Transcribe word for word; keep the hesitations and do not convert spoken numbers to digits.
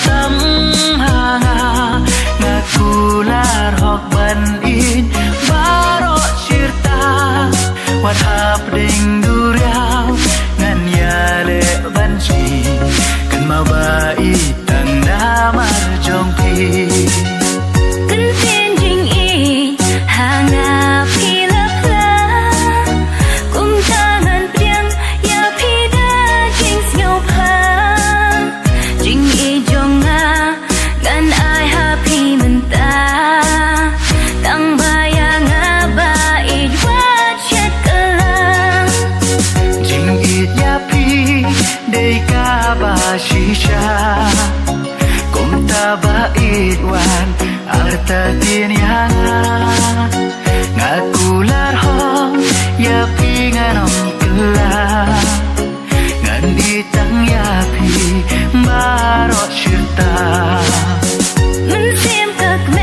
Tam ha nga, nga kular hok ban ïeit baroh shirta. Wat hap deng duriaw, ngan ïaleh ban shim. Kan ma ba ïeit tang namar jong phi. Kyntien jingïeit ha nga phi la phla. Kumta ngan pdiang ïa phi da jingsngewbha. Jingïeit jong nga ngan ai ha phi mynta. Tang ba ïa nga ba ïeit wat shet kylla. Jingïeit ïa phi dei kaba shisha. Kumta ba ïeit wan artatien ïa